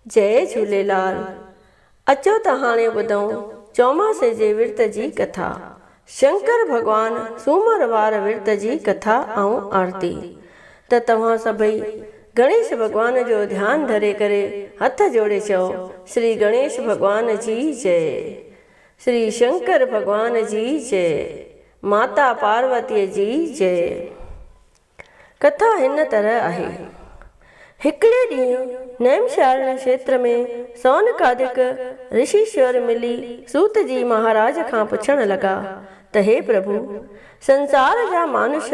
جئي جهوليلال. اچو ته هاڻي ٻڌون چوماسي جي ورت جي ڪٿا. شنڪر ڀڳوان سومر وار ورت جي ڪٿا ۽ آرتي. ته توهان سڀئي گڻيش ڀڳوان جو ڌيان ڌري ڪري هٿ جوڙي چئو شري گڻيش ڀڳوان جي جئي. شري شنڪر ڀڳوان جي جئي. ماتا پاروتي جي جئي. ڪٿا هن طرح آهي. هڪڙي ڏينهن نيمشارڻ کيتر ۾ سونڪادڪ رشيشور ملي سوت جي مهاراج کان پڇڻ لڳا ته هي پرڀو! سنسار جا مانش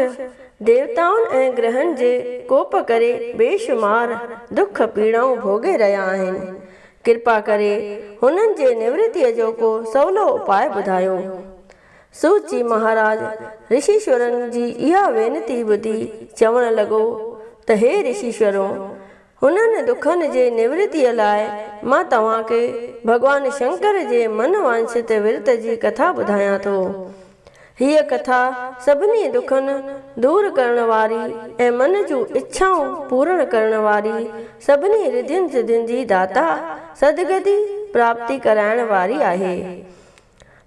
ديوتائن ۽ گرهن جي ڪوپ ڪري بيشمار دک پيڙائون ڀوڳي رهيا آهن. ڪرپا ڪري هنن جي نورتيء جو ڪو سولو اپاء ٻڌايو. سوچي مهاراج رشيشورن جي اها وينتي ٻڌي چوڻ لڳو ته هي رشيشورو! هنن دکن جي نورتيء لاء مان توهان کي ڀڳوان شنڪر جي من وانڇت ورت جي ڪٿا ٻڌايان ٿو. هيء ڪٿا سڀني دکن دور ڪرڻ واري ۽ من جون اڇائون پورڻ ڪرڻ واري، سڀني رڌين سڌين جي داتا، سدگتي پراپتي ڪرائڻ واري آهي.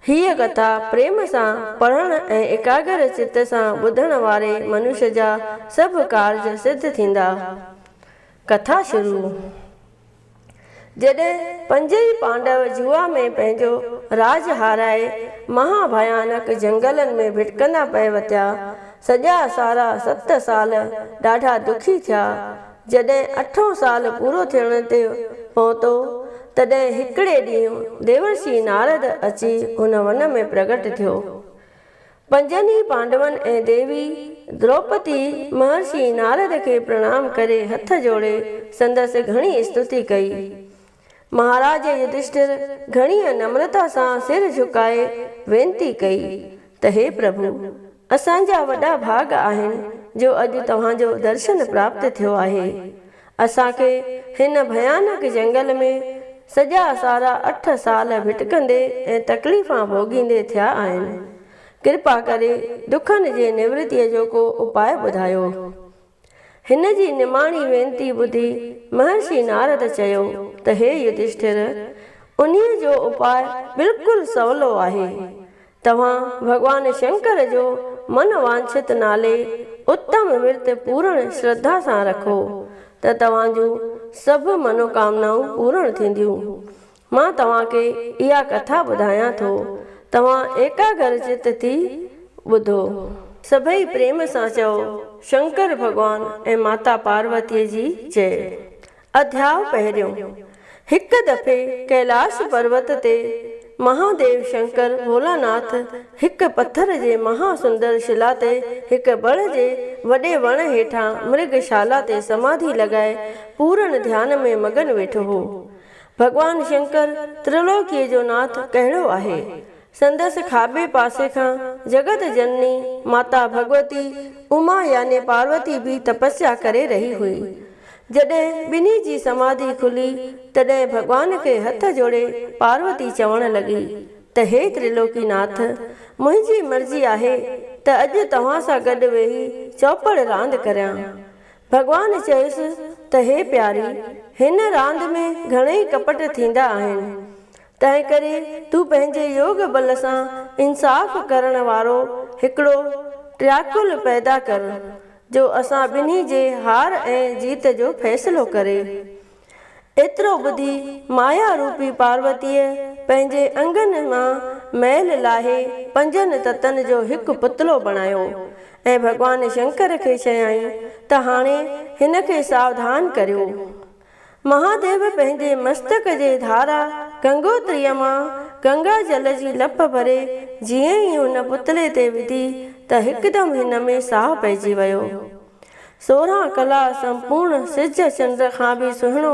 هيء ڪٿا پريم سان پڙهڻ ۽ ايڪاگر چت سان ٻڌڻ واري منش جا سڀ ڪارج سڌ ٿيندا. ڪٿا شروع. جڏهن پنجئي پانڊو جوا ۾ پنهنجو راڄ هارائي مها ڀيانڪ جهنگلن ۾ ڀٽڪندا پئي وتيا. سڄا سارا ست سال ڏاڍا دکي ٿيا. جڏهن اٺون سال پورو ٿيڻ تي پهتو، تڏهن هڪڙي ڏينهن ديورشي نارد اچي ان ون ۾ پرگٽ ٿيو. پنجن ئي پانڊون ۽ ديوي دروپتي مهرشي نارد کي پرڻام ڪري هٿ جوڙي سندس گهڻي استتي ڪئي. مهاراج يڌشٺر گهڻيء نمرتا سان سر جهڪائي وينتي ڪئي ته هي پرڀو! اسان جا وڏا ڀاڳ آهن جو اڄ توهان جو درشن پراپت ٿيو آهي. اسان کي هن ڀيانڪ جنگل ۾ سڄا سارا اٺ سال ڀٽڪندي ۽ تڪليفان ڀوڳيندي ٿيا آهن. ڪرپا ڪري دکن جي نورتيء جو ڪو اپاء ٻڌايو. هن جي نماڻي وينتي ٻڌي مهرشي نارد چيو ته هي يڌشٺر! انهيء جو اپاء بلڪل سولو آهي. توهان ڀڳوان شنڪر جو من وانڇت نالي اتم ورت پورڻ شرڌا سان رکو ته توهان جون سڀ منوڪامنائون پورڻ ٿينديون. مان توهان کي اها ڪٿا ٻڌايان ٿو، توهان ايڪاگر چت ٿي ٻڌو. سڀئي پريم سان چئو، شنڪر ڀڳوان ۽ ماتا پاروتيء جي جئه. اڌياء پهريون. هڪ دفعي ڪيلاش پروت تي مهاديو شنڪر ڀولاناٿ هڪ پٿر جي مها سندر شلا تي هڪ بڙ جي وڏي وڻ هيٺان مرگ شالا تي سماڌي لڳائي پورڻ ڌيان ۾ مگن ويٺو هو. ڀڳوان شنڪر ترلوڪيء جو ناٿ ڪهڙو آهي؟ سندس کاٻي پاسي کان جڳت جنني ماتا ڀڳوتي اما يعني پاروتي به تپسيا ڪري رهي هئي. جڏهن ٻنهي جي سماڌي کلي تڏهن ڀڳوان کي هٿ جوڙي پاروتي چوڻ لڳي ته هي ترلوڪي ناٿ! منهنجي مرضي آهي ته اڄ توهان سان گڏ ويهي چؤپڙ راند ڪريان. ڀڳوان چيس ته هي پياري! هن راند ۾ گهڻئي ڪپٽ ٿيندا آهن، تنهنڪري تون پنهنجي يوگ بل سان انصاف ڪرڻ وارو هڪڙو ٽرياڪل پيدا ڪر، جو اسان ٻنهي جي هار ۽ جيت جو فيصلو ڪري. ايترو ٻڌي مايا روپي پاروتيء پنهنجي انگن مان ميل لاهي پنجن تتن جو هڪ پتلو بڻايو ۽ ڀڳوان شنڪر کي چيائين ته هاڻي هن کي ساوڌان ڪريو. مهاديو پنهنجي مستڪ جي ڌارا گنگوتريء مان گنگا جل جي لپ ڀري جيئن ئي هن پتلي تي وڌي ته هڪدم هن ۾ ساهه پئجي ويو. 16 ڪلا سمپورڻ سج چنڊ کان به سهڻو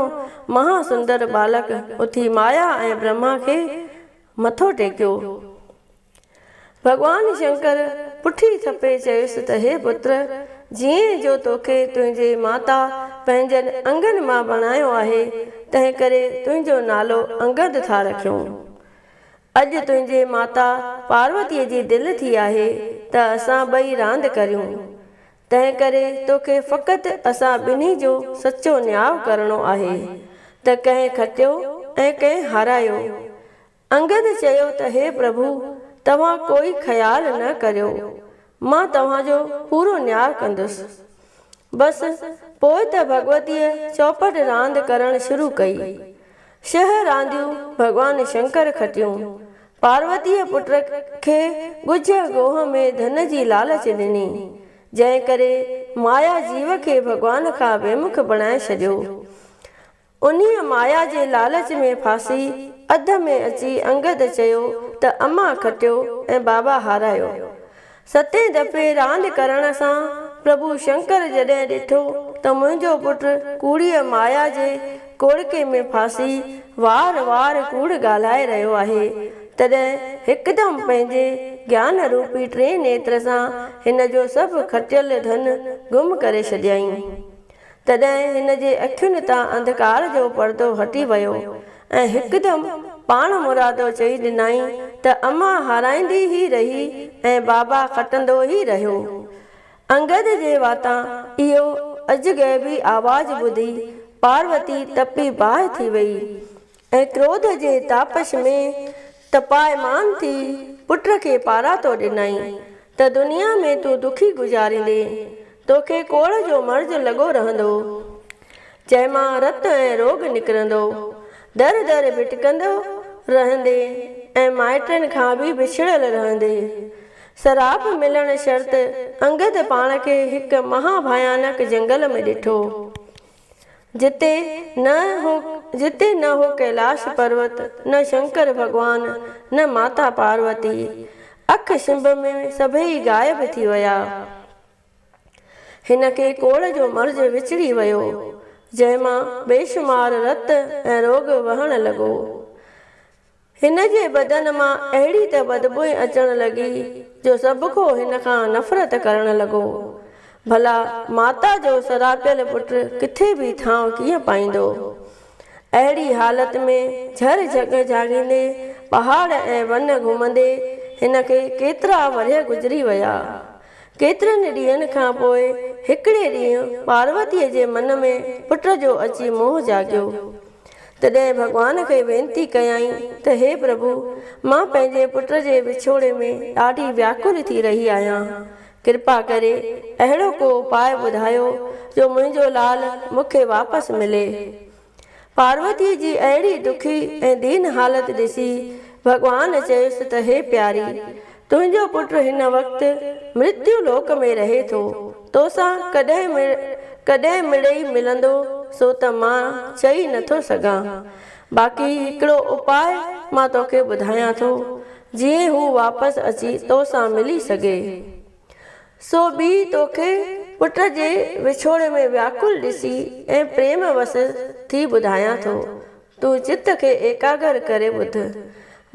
مها سندر ٻالڪ اٿي مايا ۽ برهما کي مٿو ٽيڪيو. ڀڳوان شنڪر پٺي ٿپي چيس ته هي پتر! جيئن جو توکي تنهنجي ماتا پنهنجن انگن مان بڻايو آهي، تنهنڪري تنهنجو نالو انگد ٿا رکيون. اڄ تنهنجي ماتا پاروتيء جي دل ٿي آهي ته اسان ٻئي راند ڪريون. تنهنڪري توکي فقط اسان ٻنهي جو سچو نياء ڪرڻو آهي. ته ڪنهن کٽيو ۽ ڪنهن هارايو. انگد چيو ته هي پرڀو! توهان ڪوئي خيال نه ڪريو، مان توهان جو پورو نياء ڪندس. بس پوء ته ڀڳوتيء چوپٽ راند ڪرڻ شروع ڪئي. ڇهه رانديون ڀڳوان شنڪر کٽيون. پاروتيء پٽ کي ڳجهه ڳوهه ۾ ڌن جي لالچ ڏني، جنهن ڪري مايا جيو کي ڀڳوان کان ويمک بڻائي ڇڏيو. انهيء مايا جي لالچ ۾ ڦاسي اڌ ۾ اچي انگد چيو ته امان کٽيو ۽ بابا هارايو. ستين دفعي راند ڪرڻ سان پرڀو شنڪر جڏهن ڏٺو ته منهنجو پٽ ڪوڙيء مايا جي ڪوڙڪي ۾ ڦاسي وار وار ڪوڙ ڳالهائي رهيو آهي، تڏهن هڪدم پنهنجي گيان روپي ٽئين نيتر سان هن جو سڀ کٽيل ڌن گم ڪري ڇڏيائين. تڏهن هن جي اکين تان انڌڪار جو پردو هٽي ويو ۽ هڪدم پاڻ مرادو چئي ڏنائين ته امان هارائيندي ئي رهي ۽ بابا کٽندو ئي رهيو. انگد جي واتان اهو عجغيبي آواز ٻڌي پاروتي تپي باهه ٿي ويئي ۽ ڪروڌ جي تاپش ۾ تپايمان ٿي پٽ کي پاراتو ڏنائين ته دنيا ۾ تون دکي گذاريندين، توکي ڪوڙهه جو مرض لڳو رهندو، جنهن مان رت ۽ روڳ نڪرندو، در در ڀٽڪندو رهندين ۽ مائٽن کان به وڇڙيل رهندين. سراپ ملڻ شرط انگد پاڻ کي هڪ مها ڀيانڪ جنگل ۾ ڏٺو. جتي نه هو جتي نه هو ڪيلاش پروت، نه شنڪر ڀڳوان، نه ماتا پاروتي. اک ڇنڀ ۾ سڀيئي غائب ٿي ويا. هن کي ڪوڙهه جو مرض وچڙي ويو، جنهن مان بيشمار رت ۽ روڳ وهڻ لڳو. هن جي بدن مان اهڙي ته بدبوء اچڻ لڳي جو سڀڪو هن کان نفرت ڪرڻ لڳو. ڀلا ماتا جو سراپيل پٽ ڪٿي به ٿانء ڪيئن پائيندو؟ اهڙي حالت ۾ جهر جهڳ جهاڳيندي، پهاڙ ۽ ون گهمندي هن کي ڪيترا ورهيه گذري ويا. ڪيترن ڏينهن کان پوء هڪڙي ڏينهن پاروتيء جي من ۾ پٽ جو اچي موهه جاڳيو. تڏهن ڀڳوان کي وينتي ڪيائين ته هي پرڀو! مان پنهنجي پٽ جي وڇوڙي ۾ ڏاڍي وياڪل ٿي رهي آهيان. ڪرپا ڪري اهڙو ڪو اپاء ٻڌايو جو منهنجو لال مون کي واپس ملي. پاروتيء جي اهڙي دکي ۽ دين حالت ڏسي ڀڳوان چيس ته هي پياري! تنهنجو پٽ هن وقت مرتيو لوڪ ۾ رهي ٿو. توسان ڪڏهن ڪڏهن مڙئي ملندو سو ته مان چئي نٿو سگهان. باقي هڪڙو اپاء مان توکي ٻڌايان ٿو، جيئن هو واپس اچي توسان ملي سگهي. سو به توکي پٽ جي وڇوڙي ۾ وياڪل ڏسي ۽ پريم وس ٿي ٻڌايان ٿو. تون چت کي ايڪاگر ڪري ٻڌ.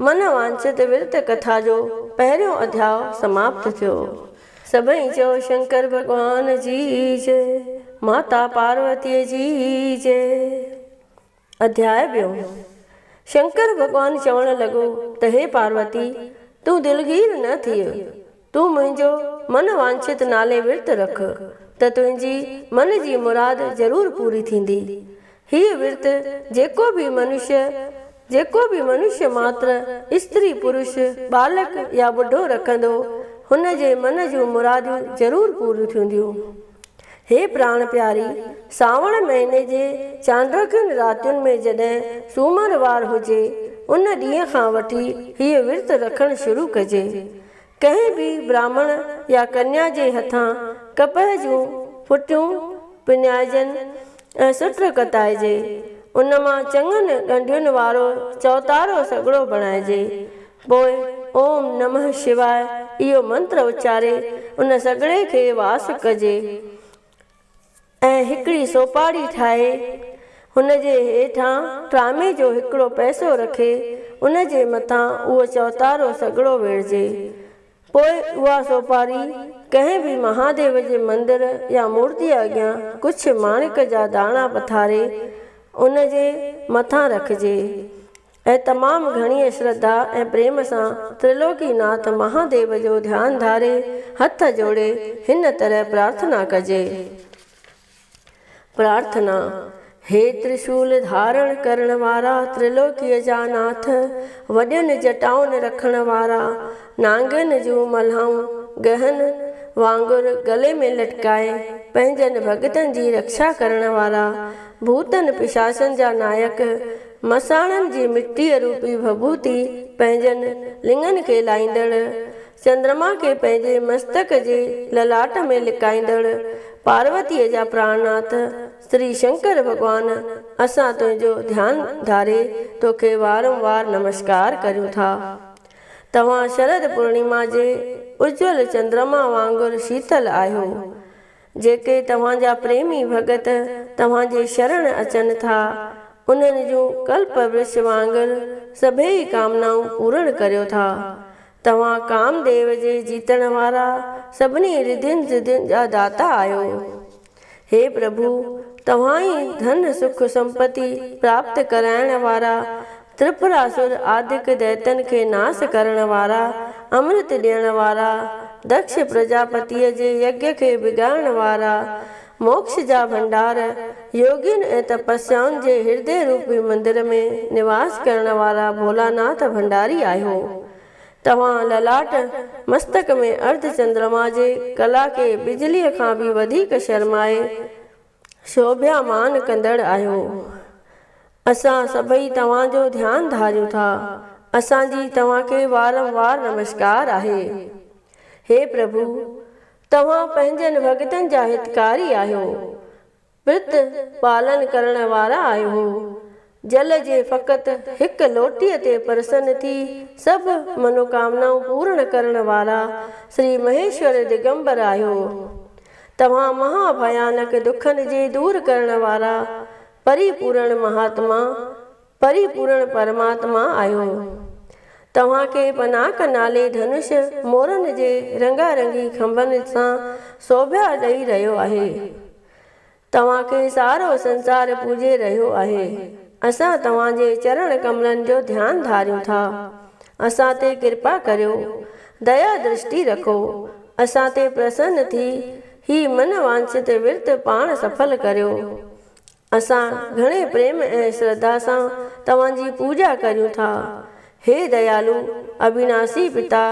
من وانڇت ورت ڪٿا جو پهريون اڌياء سماپت ٿيو. سڀئي چئو شنڪر ڀڳوان جي جي، ماتا پاروتيء جي جي. اڌياء ٻيو. شنڪر ڀڳوان چوڻ لڳو ته هي پاروتي! تون دلگير نه ٿيء. تون منهنجو من وانڇت نالي ورت رک ته تنهنجي من جي مراد ضرور پوري ٿيندي. هيء ورت جيڪو به منشيه جيڪو به منشيه ماتر، استري پرش، ٻالڪ يا ٻڍو رکندو، هن جي من جون مراديون ضرور پوريون ٿينديون. هي پراڻ پياري! سانوڻ مهيني جي چانڊوڪين راتين ۾ جڏهن سومر وار هجي، ان ڏينهن کان وٺي هيء ورت رکڻ شروع ڪجي. ڪنهن به براهمڻ يا ڪنيا جي هٿان ڪپهه جون ڦٽيون پڃائجن ۽ سٽ ڪتائجي. ان مان چڱن ڳنڍين وارو چوتارو سڳڙو بڻائجي. پوء اوم نمه شواء اهو منتر اچاري ان سڳڙي کي واس ڪجي. ۽ هڪڙي سوپاڙي ٺاهي، هن جي هيٺان ٽرامي جو هڪڙو پئسو رکي، ان جي مٿان اهو چوتارو سڳڙو ويڙهجي. پوء اها سوپاري ڪنهن به مهاديو جي مندر يا مورتيء اڳيان ڪجهه ماڻڪ جا داڻا پٿاري، ان جي مٿان رکجي. ۽ تمام گهڻيء شرڌا ۽ پريم سان ترلوڪي ناٿ مهاديو جو ڌيان ڌاري هٿ جوڙي هن طرح پرارٿنا ڪجي. پرارٿنا، هي ترشول ڌارڻ ڪرڻ وارا ترلوڪيء جا ناٿ، وڏين جٽائن رکڻ وارا، نانگن جون ملهائون ڳهن وانگر گلي ۾ لٽڪائي پنهنجن ڀڳتن جي رکشا ڪرڻ وارا، ڀوتن پشاچن جا نائڪ، مساڻن جي مٽيء روپي ڀڀوتي پنهنجن لڱن کي لائيندڙ، چندرما کي پنهنجي مستڪ جي للاٽ ۾ لڪائيندڙ، پاروتيء جا پراڻناٿ، شري شنڪر ڀڳوان، اسان تنهنجو ڌيان ڌاري توکي وارم وار نمسڪار ڪريون ٿا. توهان شرد پورڻيما جي اجول چندرما وانگر شيتل آهيو. جيڪي توهان جا پريمي ڀڳت توهان جي شرڻ اچن ٿا، انهن جون ڪلپ ورش وانگر سڀيئي ڪامنائون پورڻ ڪريو ٿا. توهان ڪام ديو جي جيتڻ وارا، سڀني رڌين سڌين جا داتا آهيو. هي پرڀو! توهان ئي ڌن سک سمپتي پراپت ڪرائڻ وارا، ترپراسر آدڪ دئتن کي ناس ڪرڻ وارا، امرت ڏيڻ وارا، دڪش پرجاپتيء جي يگيا کي بگاڙڻ وارا، موڪش جا ڀنڊار، يوگين ۽ تپسيائن جي هردي روپي مندر ۾ نواس ڪرڻ وارا ڀولاناٿ ڀنڊاري آهيو. توهان للاٽ مستڪ ۾ ارڌ چندرما جي ڪلا کي بجليء کان به وڌيڪ شرمائي شوڀيامان ڪندڙ آهيو. اسان سڀئي توهان جو ڌيان ڌاريون ٿا. اسان جي توهان کي وارم وار نمسڪار آهي. هي پرڀو! توهان پنهنجن ڀڳتن جا هتڪاري آهيو. ورت پالن ڪرڻ وارا آهيو. جل جي فقط هڪ لوٽيء تي پرسن ٿي سڀ منوڪامنائون پورڻ ڪرڻ وارا شري مهيشور دگمبر آهيو. توهان مها ڀيانڪ دکن جي دور ڪرڻ وارا پريپورڻ مهاتما، پريپورڻ پرماتما آهيو. توهان کي پناڪ نالي ڌنش مورن جي رنگارنگي کنڀن سان سوڀيا ڏئي رهيو آهي. توهان کي سارو سنسار پوڄي رهيو آهي. اسان توهان جي چرڻ ڪملن جو ڌيان ڌاريون ٿا. اسان تي ڪرپا ڪريو. ديا درشٽي رکو. اسان تي پرسن ٿي هي من وانڇت ورت پاڻ سڦل ڪريو. اسان گهڻي پريم ۽ شرڌا سان توهان جي پوڄا ڪريون ٿا. هي ديالو اڀيناسي پتا،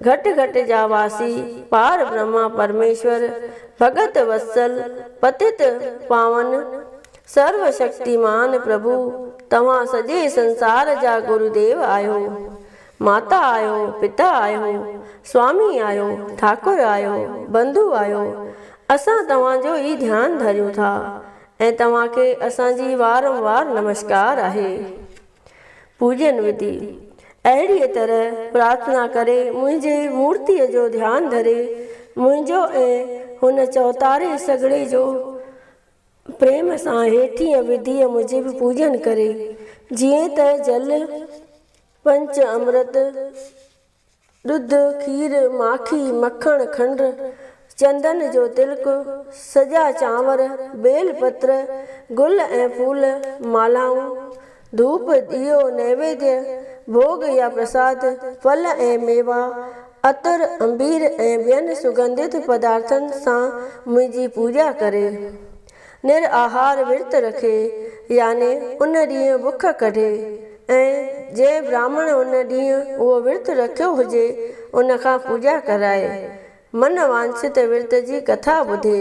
گهٽ گهٽ جا واسي، پار برهما پرميشور، ڀڳت وتسل، پتت پاون، سرو شڪتيمان پرڀو، توهان سڄي سنسار جا گروديو آهيو. ماتا آهيو، پتا آهيو، سوامي آهيو، ٺاڪر آهيو، بنڌو آهيو. اسان توهان جو ئي ڌيان ڌريون ٿا ۽ توهان کي اسان جي وارم وار نمسڪار آهي. پوڄن وڌي. اهڙيء طرح پرارٿنا ڪري منهنجي مورتيء جو ڌيان ڌري منهنجو ۽ هن چوتاري سڳڙي جو پريم سان هيٺينء وڌيء موجب پوڄن ڪري، جيئن ته جل، پنچ امرت، ڏڌ، کير، ماکي، مکڻ، کنڊ، چندن جو تلڪ، سڄا چانور، بيل پتر، گل ۽ ڦول، مالهائون، ڌوپ، ڏيئو، نيويديه، ڀوڳ يا پرساد، ڦل ۽ ميوا، عطر، عنبير ۽ ٻين سڳنڌت پدارٿن سان منهنجي پوڄا ڪري. نر آهار ورت رکي، يعني ان ڏينهن بک ڪڍي ۽ جنهن براهمڻ ان ڏينهن اهو ورت رکيو هجي، ان کان پوڄا ڪرائي، من وانڇت ورت جي ڪٿا ٻڌي.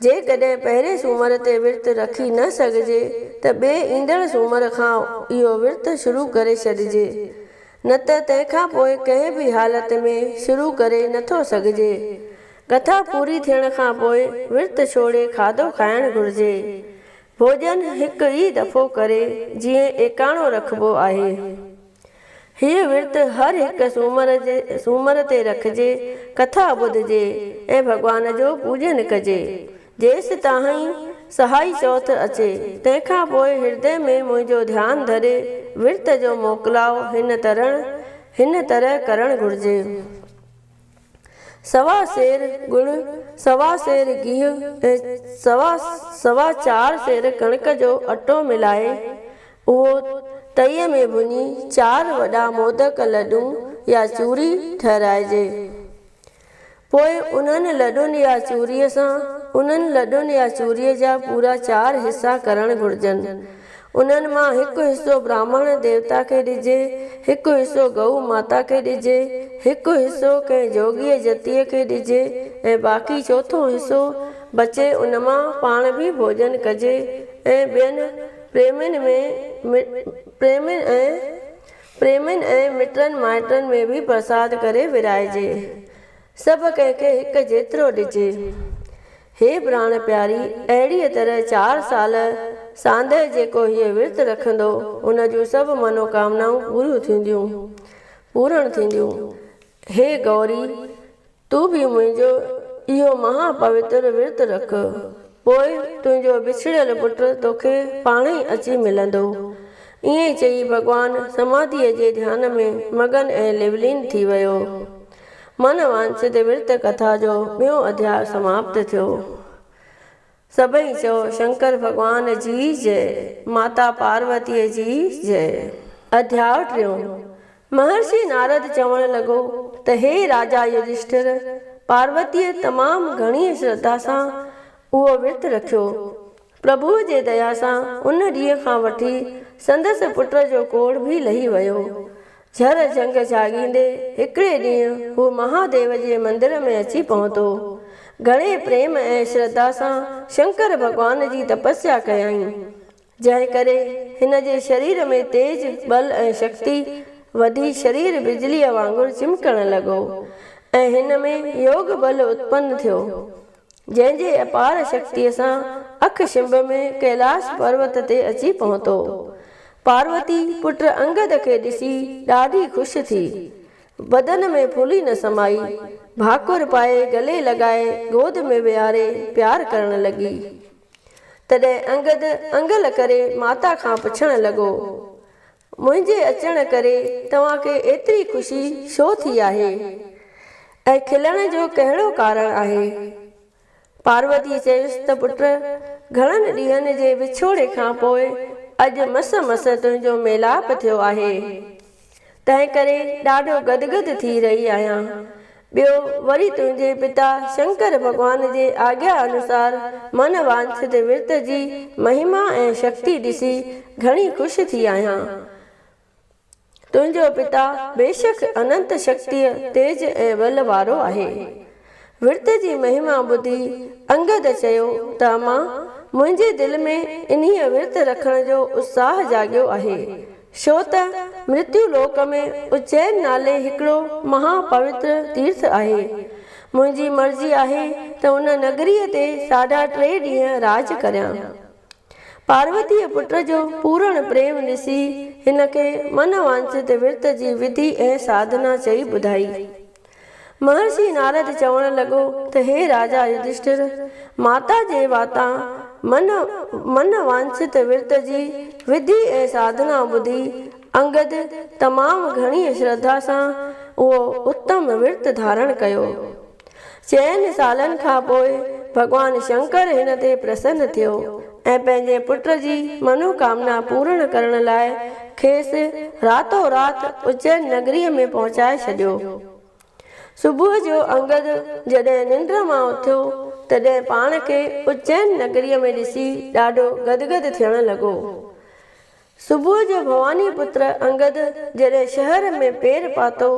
جيڪڏهن پهرين سومر تي ورت رکي نه سگهجي ته ٻئي ايندڙ سومر کان اهو ورت شروع ڪري ڇڏجي، نه ته تنهن کان پوء ڪنهن به حالت ۾ شروع ڪري نٿو سگهجي. ڪٿا پوري ٿيڻ کان پوء ورت ڇوڙي کاڌو کائڻ گهرجي. ڀوڄن هڪ ئي دفعو ڪري جيئن ايڪاڻو رکبو آهي. هيء ورت هر هڪ سومر جي سومر تي رکجي، ڪٿا ٻڌجي ۽ ڀڳوان جو پوڄن ڪجي. جيستائين سهائي چوٿ اچي، تنهن کان پوء هردي ۾ منهنجو ڌيان ڌري ورت جو موڪلاء هن طرح ڪرڻ گهرجي. سوا سير ڳڙ، سوا سير گيهه ۽ سوا چار سير ڪڻڪ جو اٽو ملائي، اهو تئيء ۾ ڀڃي چار وڏا مودڪ لڏون يا چوري ٺهرائجي. پوء انهن لڏن يا چوريء سان انهن لڏن يا چوريء جا پورا چار حصا ڪرڻ گهرجن. انهن مان هڪ حصو براهمڻ ديوتا کي ڏجي، هڪ حصو گئو ماتا کي ڏجي، هڪ حصو ڪنهن جوڳيء جتيء کي ڏجي ۽ باقي چوٿون حصو بچي ان مان پاڻ به ڀوڄن ڪجي ۽ ٻين پريمين ۾ پريمين ۽ پريمين ۽ مٽن مائٽن ۾ به پرساد ڪري ورهائجي. سڀ ڪنهن کي هڪ جيترو ڏجي. هي پراڻ پياري! اهڙيء طرح چار سال ساندهه جيڪو هيء ورت رکندو، ان جون سڀ منوڪامنائون پوريون ٿينديون، پورڻ ٿينديون. هي گوري! تون به منهنجو اهو مها پوتر ورت رک، پوء تنهنجو وڇڙيل پٽ توکي پاڻهئي اچي ملندو. ائين چئي ڀڳوان سماڌيء جي ڌيان ۾ مگن ۽ لولين ٿي ويو. من وانڇت ورت ڪٿا جو ٻيون اڌياء سماپت ٿيو. سڀئي چئو شنڪر ڀڳوان جي جئي، ماتا پاروتيء جي جئي. اڌياء ٽيون، مهرشي نارد چوڻ لڳو ته هي راجا يڌشٺر! پاروتيء تمام گهڻيء شرڌا سان اهو ورت رکيو. پرڀوء جي ديا سان ان ڏينهن کان وٺي سندس پٽ جو ڪوڙهه به لهي ويو. جهر جهنگ جهاڳيندي هڪڙي ڏينهن هو مهاديو جي مندر ۾ اچي پهتو. گهڻي پريم ۽ شرڌا سان شنڪر ڀڳوان جي تپسيا ڪيائين، جنهن ڪري هن جي شرير ۾ تيج، ٻل ۽ شڪتي وڌي شرير بجليء وانگر چمڪڻ لڳو ۽ هن ۾ يوگ ٻل اتپن ٿيو. جنهن جي اپار شڪتيء سان اک شنڀ ۾ ڪيلاش پروت تي اچي پهتو. پاروتي پٽ انگد کي ڏسي ڏاڍي خوش ٿي. بدن ۾ ڦولي نه سمائي. ڀاڪر پائي گلي لڳائي گود ۾ ويهاري پيار ڪرڻ لڳي. تڏهن انگد انگل ڪري ماتا کان پڇڻ لڳو. منهنجي اچڻ ڪري توهان کي ايتري خوشي ڇو ٿي آهي ۽ کلڻ جو ڪهڙو ڪارڻ آهي؟ پاروتيء چيس ته پٽ، گهڻن ڏينهن جي وڇوڙي کان پوء اڄ مس مس تنهنجو ميلاپ ٿيو آهي، تنهنڪري ڏاڍو گدگد ٿي رهي آهيان. ٻيو وري تنهنجي پتا شنڪر ڀڳوان جي آگيا انوسار من وانڇت ورت جي مهما ۽ شڪتي ڏسي گهڻي خوش ٿي آهيان. تنهنجو پتا بيشڪ اننت شڪتيء، تيج ۽ ٻل وارو آهي. ورت جي مهما ٻڌي انگد چيو ته اما، منهنجي دل ۾ انهيء ورت رکڻ جو اتساهه جاڳيو آهي. ڇو ته مرتيو لوڪ ۾ اجين نالي هڪڙو مها پوتر تيرٿ آهي. منهنجي مرضي آهي ته ان نگريء تي ساڍا ٽي ڏينهن راڄ ڪريان. پاروتيء پٽ جو پورڻ پريم ڏسي هن کي من وانڇت ورت جي وڌي ۽ ساڌنا چئي ٻڌائي. مهرشي نارد چوڻ لڳو ته هي راجا يڌشٺر! ماتا جي واتان من من وانڇت ورت جي وڌي ۽ ساڌنا ٻڌي انگد تمام گهڻيء شرڌا سان اهو اتم ورت ڌارڻ ڪيو. چئن سالن کان پوء ڀڳوان شنڪر هن تي پرسن ٿيو ۽ پنهنجي پٽ جي منوڪامنا پورڻ ڪرڻ لاء کيس راتو رات اجين نگريء ۾ پهچائي ڇڏيو. صبح جو انگد جڏهن ننڊ مان اٿيو، تڏهن پاڻ کي اجين نگريء ۾ ڏسي ڏاڍو گدگد ٿيڻ لڳو. صبح جو ڀواني پتر انگد جڏهن شهر ۾ پير پاتو،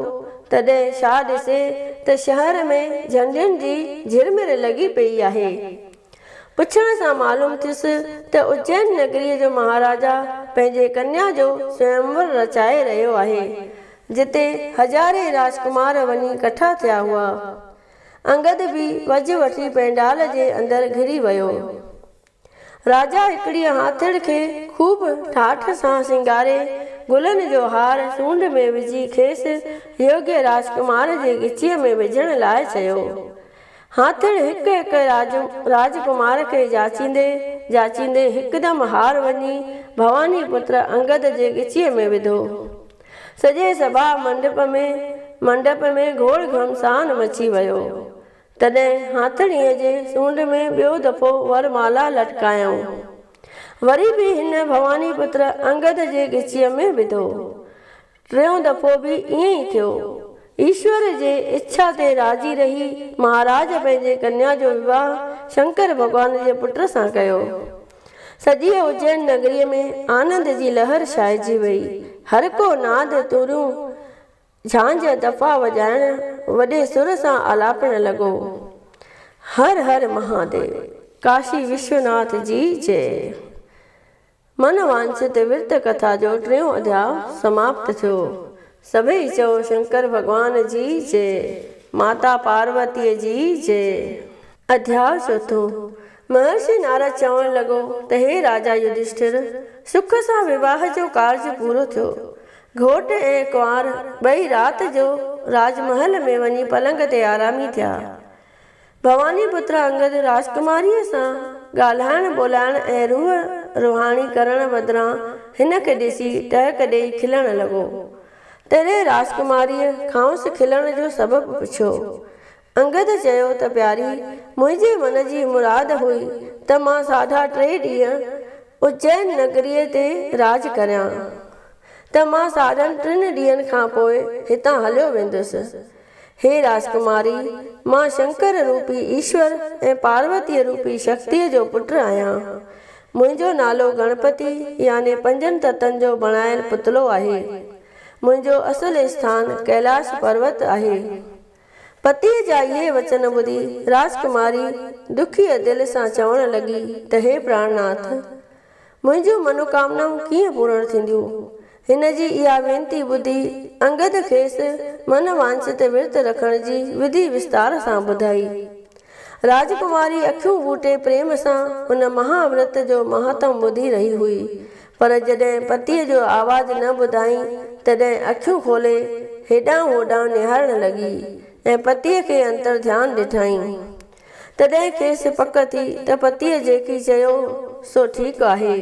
تڏهن ڇا ڏسي ته شهر ۾ جهنڊين جي جهرمر لڳي پيئي آهي. پڇڻ سان معلوم ٿيس ته اجين نگريء جو مهاراجا پنهنجي ڪنيا جو سويمور رچائي رهيو آهي، جتي هزارين راجڪمار وڃي ڪٺا ٿيا هئا. انگد به وجهه وٺي پينڊال جي اندر گهڙي ويو. راجا هڪڙيء هاٿڙ کي خوب ٺاٺ سان سينگاري، گلن جو هار سونڍ ۾ وجهي کيس يوگيه راجڪمار جي ڳچيء ۾ وجهڻ لاء چيو. هاٿڙ هڪ هڪ راجڪمار کي جاچيندي جاچيندي هڪدم هار وڃي ڀواني پتر انگد جي ڳچيء ۾ وڌو. سڄي سڀا منڊپ ۾ گهوڙ گهمسان مچي ويو. تڏهن هاٿڻيء جي سونڍ ۾ ٻيو دفعو ور مالا لٽڪايائون. وري به هن ڀواني پتر انگد جي ڳچيء ۾ وڌو. ٽيون دفعو به ائين ئي ٿيو. ايشور جي اڇا تي راضي رهي مهاراج پنهنجي ڪنيا جو وواهه شنڪر ڀڳوان جي پٽ سان ڪيو. سڄيء اجين نگريء ۾ آنند جي لهر ڇائجي وئي. هر ڪو ناد، توريون، جهانجهه، دفا وڄائڻ وڏي سر سان آلاپڻ لڳو. هر هر مهاديو! ڪاشي وشوناٿ جي جئه! من وانڇت ورت ڪٿا جو ٽيون اڌياء سماپت ٿيو. سڀئي چئو شنڪر ڀڳوان جي جئه، ماتا پاروتيء جي جئه. اڌياء چوٿون، مهرشي نارد چوڻ لڳو ته هي راجا يڌشٺر! سک سان وواهه جو ڪارج پورو ٿيو. گهوٽ ۽ ڪنوار ٻئي رات جو راج محل ۾ وڃي پلنگ تي آرامي ٿيا. ڀواني پتر انگد راجڪماريء سان ڳالهائڻ ٻولهائڻ ۽ روح رهاڻي ڪرڻ بدران هن کي ڏسي ٽهڪ ڏيئي کلڻ لڳو. تڏهن راجڪماريء کانئس کلڻ جو سبب پڇيو. انگد چيو ته پياري، منهنجي من جي مراد هئي ته مان ساڍا ٽي ڏينهن اجين نگريء تي راڄ ڪريان، ته مان ساڍن ٽن ڏينهن کان پوء هتان هليو ويندس. هي راجڪماري! مان شنڪر روپي ايشور ۽ پاروتيء روپي شڪتيء جو پٽ آهيان. منهنجو نالو گڻپتي يعني پنجن تتن جو بڻايل پتلو آهي. منهنجو اصل اسٿان ڪيلاش پروت آهي. پتيء جا اهي وچن ٻڌي راجڪماري دکيء دل سان چوڻ لڳي ته هي پراڻناٿ! منهنجون منوڪامنائون ڪيئن پورڻ ٿينديون؟ هن جي اها وينتي ٻڌي انگد کيس من وانڇت ورت رکڻ جي وڌي وستار سان ٻڌائي. راجڪماري اکيون ٻوٽي پريم سان ان مها ورت جو مهاتم ٻڌي رهي هئي، پر جڏهن پتيء جو آواز نه ٻڌائين، تڏهن اکيون کولي هيڏانهن هوڏانهن نهارڻ لڳي ۽ پتيء کي انترڌيان ڏٺائين. تڏهن کيس پڪ ٿي ته پتيء جيڪي چيو سو ٺيڪ آهي.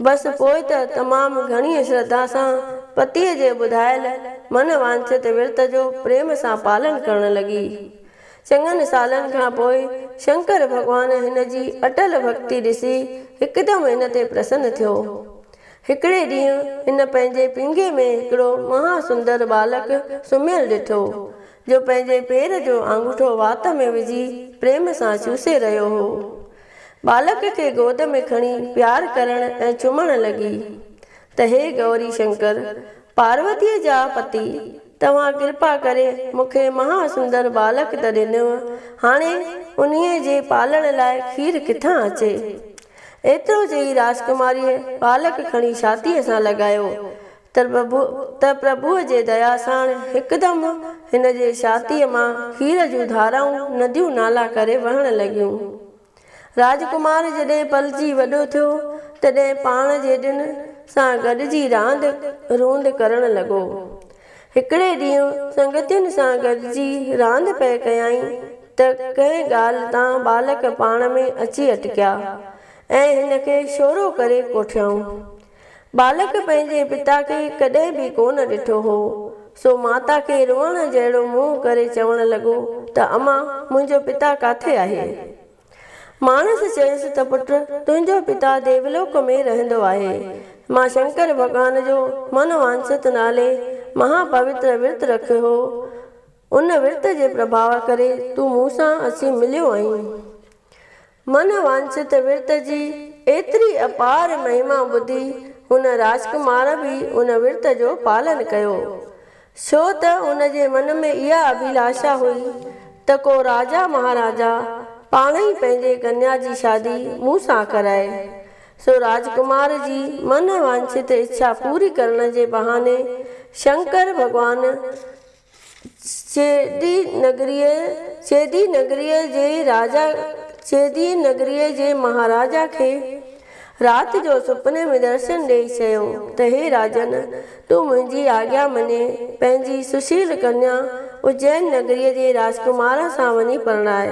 بس پوء ته تمام گهڻيء شرڌا سان پتيء جي ٻڌايل من وانڇت ورت جو پريم سان پالن ڪرڻ لڳي. چڱن سالن کان پوء شنڪر ڀڳوان هن جي اٽل ڀڳتي ڏسي هڪدم هن تي پرسن ٿيو. هڪڙي ڏينهن هن پنهنجي پينگهي ۾ هڪڙو مها سندر ٻالڪ سمهيل ڏٺو. جو پنهنجي پير جو آڱوٺو وات ۾ وجهي پريم سان چوسي رهيو هو. ٻالڪ کي گود ۾ کڻي پيار ڪرڻ ۽ چمڻ لڳي ته هي گوري شنڪر، پاروتيء جا پتي، توهان ڪرپا ڪري مون کي مها سندر ٻالڪ ته ڏنو، هاڻي انهيء جي پالڻ لاء کير ڪٿان اچي؟ ايترو چئي راجڪماريء ٻالڪ کڻي ڇاتيء سان لڳايو ته پرڀوء جي ديا ساڻ هڪدم هن جي ڇاتيء مان کير جون ڌارائون نديون نالا ڪري وهڻ لڳيون. راجڪمار جڏهن پلجي وڏو ٿيو، تڏهن پاڻ جيڏين سان گڏجي راند روند ڪرڻ لڳو. هڪڙي ڏينهن سنگتين سان گڏجي راند پئي ڪيائين ته ڪنهن ڳالهه تان ٻالڪ پاڻ ۾ اچي اٽڪيا ۽ هن کي شورو ڪري ڪوٺيائون. ٻالڪ پنهنجي پتا کي ڪڏهن به ڪونه ڏٺو هو، سو ماتا کي روئڻ جهڙو منهن ڪري چوڻ لڳو ته اما، منهنجو پتا ڪاٿي آهي؟ ماڻس چيس ته پٽ، تنهنجو پتا ديولوڪ ۾ رهندو آهي. مان شنڪر ڀڳوان جو من وانڇت نالي مها پوتر ورت رکيو هو. ان ورت جي پرڀاء ڪري تون مون سان اچي مليو آهين. من وانڇت ورت جي ايتري اپار مهما ٻڌي هن راجڪمار به ان ورت جو پالن ڪيو. ڇو ته هن جي من ۾ اها اڀيلاشا هئي ته ڪو راجا مهاراجا پاڻ ئي پنهنجي ڪنيا جي شادي مون سان ڪرائي. سو راجڪمار جي من وانڇت اڇا پوري ڪرڻ جي بهاني شنڪر ڀڳوان چيدي نگريء، چيدي نگريء جي راجا، چيدي نگريء جي مهاراجا کي رات جو سپني ۾ درشن ڏيئي چيو ته هي راجن! تون منهنجي آگيا مڃي پنهنجي سشيل ڪنيا اجين نگريء جي راجڪمار سان وڃي پرڻاء.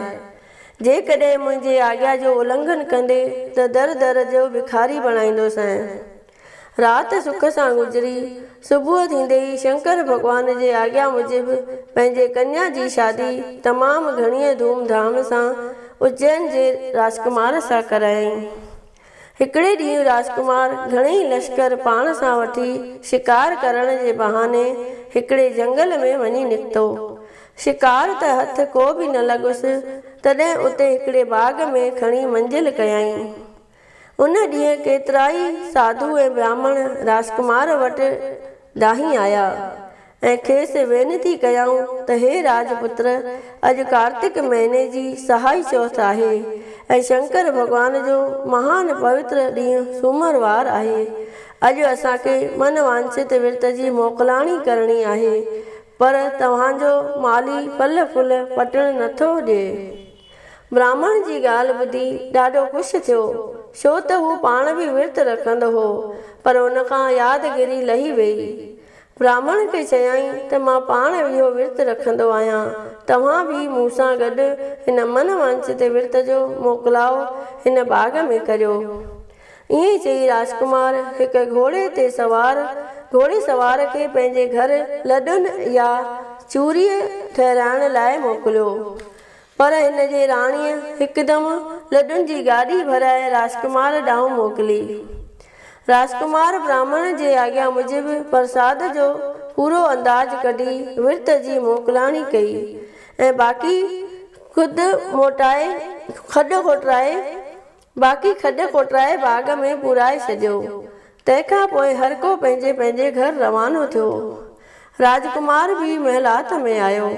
جيڪڏهن منهنجي آگيا جو النگهن ڪندي ته در در جو بکاري بڻائيندوسانء. رات سک سان گذري. صبح ٿيندي ئي شنڪر ڀڳوان جي آگيا موجب پنهنجي ڪنيا جي شادي تمام گهڻيء ڌوم ڌام سان اجين جي راجڪمار سان ڪرايائين. هڪڙي ڏينهن راجڪمار گهڻيئي لشڪر پاڻ سان وٺي شڪار ڪرڻ جي بهاني هڪڙي جهنگل ۾ وڃي نڪتو. شڪار ته هٿ ڪو به نه لڳس، تڏهن اتي هڪڙي باغ ۾ کڻي منزل ڪيائين. ان ڏينهن ڪيترائي ساڌو ۽ براهمڻ راجڪمار وٽ ڊاهي آيا ۽ کيس وينتي ڪيائون ته هي راج پتر! اڄ ڪارتڪ مهيني جي سهائي چوٿ آهي ۽ شنڪر ڀڳوان جو مهان پوتر ڏينهن سومر وار آهي. اڄ اسان کي من وانڇت ورت جي موڪلاڻي ڪرڻي آهي، پر توهان جو مالهي ڦل ڦول پٽڻ نٿو ڏئي. براهمڻ جي ڳالهه ٻڌي ڏاڍو خوش ٿيو، ڇو ته هو پاڻ به ورت رکندو هو، پر ان کان يادگيري لهي ويئي. براهمڻ کي چيائين ته مان پاڻ اهو ورت رکندو آهيان، توهان به مون سان گڏ هن من وانڇت ورت جو موڪلاء هن باغ ۾ ڪريو. ائين چئي راجڪمار هڪ گهوڙي تي سوار گهوڙي سوار کي پنهنجي گهر لڏن يا چوريء ٺهرائڻ لاء موڪليو. پر هن جي راڻيء هڪدم لڏن جي گاڏي ڀرائي راجڪمار ڏانهن موڪلي. راجڪمار براهمڻ جي آگيا موجب پرساد جو پورو انداز ڪڍي ورت جي موڪلاڻي ڪئي ۽ باقي خود موٽائي کڏ کوٽرائي باقي کڏ کوٽرائي باغ ۾ پورائي ڇڏيو. تنهن کان پوء هر ڪو پنهنجي پنهنجي گهر روانو ٿيو. راجڪمار به محلات ۾ آيو.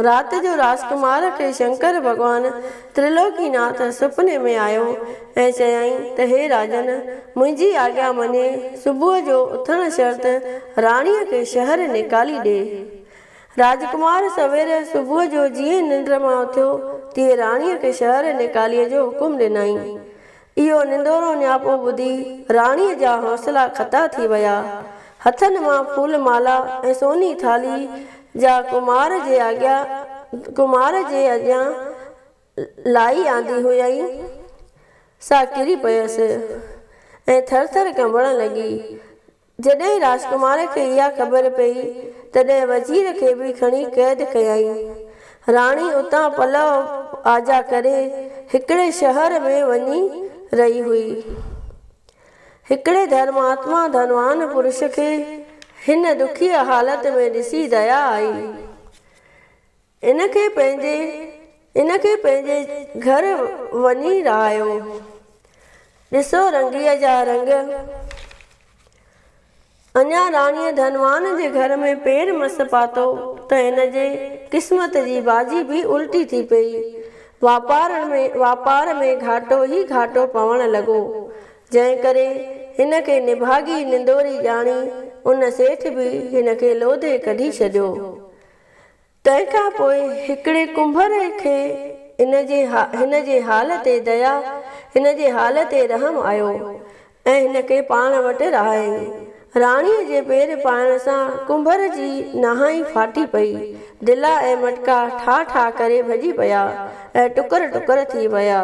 رات جو راجڪمار کي شنڪر ڀڳوان ترلوڪي ناٿ سپني ۾ آيو ۽ چيائين ته هي راجن! منهنجي آگيا مڃي صبح جو اٿڻ شرط راڻيء کي شهر نيڪالي ڏي. راجڪمار سوير صبح جو جيئن ننڊ مان اٿيو، تيئن راڻيء کي شهر نيڪاليء جو حڪم ڏنائين. اهو نندورو نياپو ٻڌي راڻيء جا حوصلا خطا ٿي ويا. هٿن مان ڦول مالا ۽ سوني ٿالهي، جا ڪمار جي آڳيان ڪمار جي اڳيان لائي آندي هئائين، سا ڪري پيس ۽ ٿرٿر ڪنبڻ لڳي. جڏهن راجڪمار کي اها خبر پيئي، تڏهن وزير کي به کڻي قيد ڪيائين. راڻي اتان پلئه آجا ڪري، هڪڙي شهر ۾ وڃي رهي هئي. هڪڙي ڌرماتما ڌنوان پرش کي هن دکيء حالت ۾ ڏسي ديا آئي. ان کي پنهنجي ان کي پنهنجي گهر وڃي رهايو. ڏسو رنگيء جا رنگ. اڃا راڻيء ڌنوان جي گهر ۾ پير مس پاتو ته هن جي قسمت جي بازي به الٽي ٿي پيئي. واپار ۾ واپار ۾ گهاٽو ئي گهاٽو پوڻ لڳو. جنهن ڪري هن کي نڀاڳي نندوري ڄاڻي ان سيٺ به هن کي لوڌي ڪڍي ڇڏيو. تنهن کان پوء هڪڙي ڪنڀر کي هن جي هن جي حال تي ديا، هن جي حال تي رحم آيو ۽ هن کي پاڻ وٽ رهايائين. راڻيء جي پير پائڻ سان ڪنڀر جي نهائين ڦاٽي پئي. دلا ۽ مٽڪا ٺا ٺا ڪري ڀڄي پيا ۽ ٽڪر ٽڪر ٿي ويا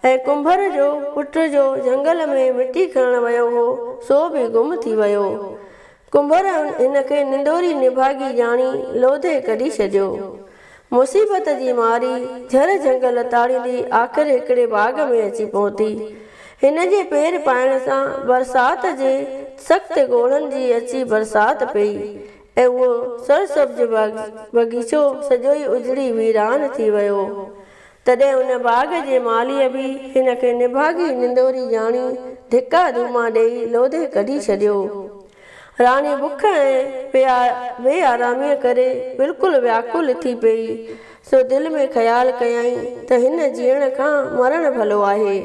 ۽ ڪنڀر جو پٽ جو جهنگل ۾ مٽي کڻڻ ويو هو، سو به گم ٿي ويو. ڪنڀر هن کي نندوري نڀاڳي ڄاڻي لوڌي ڪڍي ڇڏيو. مصيبت جي ماري جهر جهنگ لتاڙيندي آخر هڪڙي باغ ۾ اچي پهتي. هن جي پير پائڻ سان برسات جي سخت ڳوڙهن جي اچي برسات پئي ۽ اهو سرسبز باغيچو سڄوئي اجڙي ويران ٿي ويو. تڏهن ان باغ جي مالهيء به هن کي نڀاڳي نندوري ڄاڻي ڌڪا ڌوما ڏيئي لوڌي ڪڍي ڇڏيو. راڻي بک ۽ بي آراميء ڪري بلڪل وياڪل ٿي پيئي، سو دل ۾ خيال ڪيائين ته هن جيئڻ کان مرڻ ڀلو آهي.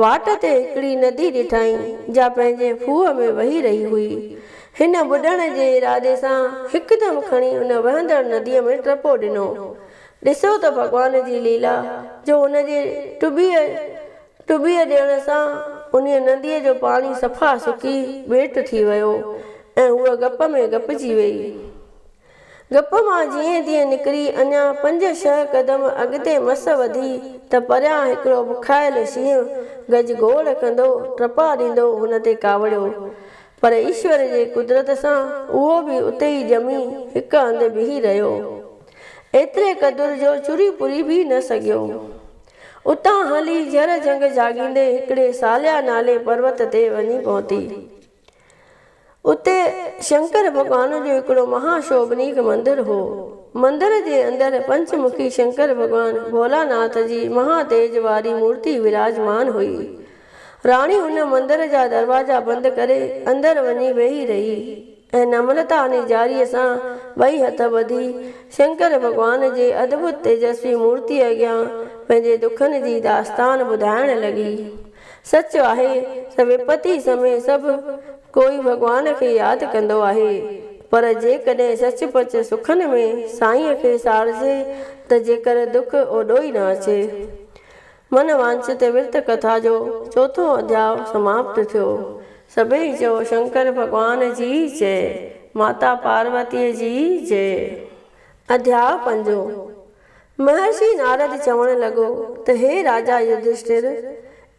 واٽ تي هڪڙي ندي ڏٺائين، جا پنهنجي ڦوهه ۾ وهي رهي هئي. هن ٻڏڻ جي ارادي سان هڪدم کڻي ان وهندڙ نديء ۾ ٽپو ڏنو. ڏسو ته ڀڳوان جي ليلا، جو ان جي ٽٻيء ٽٻيء ڏيڻ سان انهيء نديء جو پاڻي صفا سڪي ٻيٽ ٿي ويو ۽ هوء گپ ۾ گپجي ويئي. گپ مان جيئن تيئن نڪري اڃا پنج ڇهه قدم اڳتي مس وڌي ته پريان هڪڙو بکايل شينهن گجگوڙ ڪندو ٽپا ڏيندو هن تي ڪاوڙيو. پر ايشور جي قدرت سان اهو به اتي ئي ڄمي هڪ هنڌ بيهي رهيو. ايتري قدر جو چري پري به نه سگهيو. اتان هلي جهر جهنگ جهاڳيندي هڪڙي ساليا نالي پروت تي وڃي پهتي. اتي شنڪر ڀڳوان جو هڪڙو مها شوڀنيڪ مندر هو. مندر جي اندر پنچمکي شنڪر ڀڳوان ڀولاناٿ جي مها تيج واري مورتي وراجمان هئي. راڻي ان مندر جا دروازا بند ڪري اندر وڃي ويهي رهي ۽ نمرتا نيزاريء سان ٻئي هٿ ٻڌي شنڪر ڀڳوان جي ادڀت تيجسوي مورتيء اڳيان پنهنجي دکن جي داستان ٻڌائڻ لڳي. سچ آهي ته وپتي سمي سڀ ڪوئي ڀڳوان کي ياد ڪندو آهي، پر جيڪڏهن سچ پچ سکن ۾ سائينء کي ساڙجي ته جيڪر دک اوڏو ئي نه اچي. من وانڇت ورت ڪٿا جو چوٿون اڌياء سماپت ٿيو. سڀئي چئو شنڪر ڀڳوان جي جئي، ماتا پاروتيء جي جئي. اڌياء پنجون. مهرشي نارد چوڻ لڳو ته هي راجا يڌشٽر!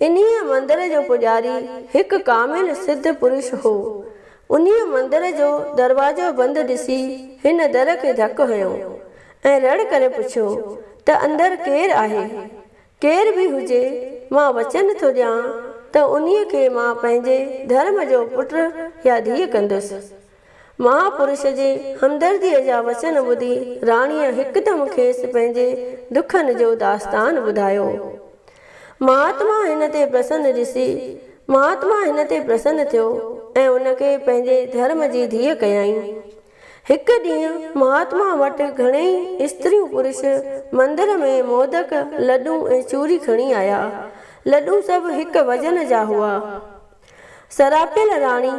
انهيء مندر جو پڄاري هڪ ڪامل سڌ پرش هو. انهيء مندر جو دروازو بند ڏسي هن در کي ڌڪ هنيو ۽ رڙ ڪري پڇيو ته اندر ڪير آهي؟ ڪير به هجي، مان وچن ٿو ڏيان ته انهيء کي مان پنهنجي ڌرم جو پٽ يا ڌيء ڪندس. مهاپرش جي همدرديء جا وچن ٻڌي راڻيء هڪدم کيس پنهنجي دکن جو داستان ٻڌايو. مهاتما هن تي پرسن ڏسي مهاتما هن تي پرسن ٿيو ۽ ان کي پنهنجي ڌرم جي ڌيء ڪيائين. هڪ ڏينهن مهاتما وٽ گهڻيئي استريون پرش مندر ۾ مودڪ، لڏون ۽ چوري کڻي آيا. لڏون سڀ هڪ وزن جا هئا. سراپيل راڻي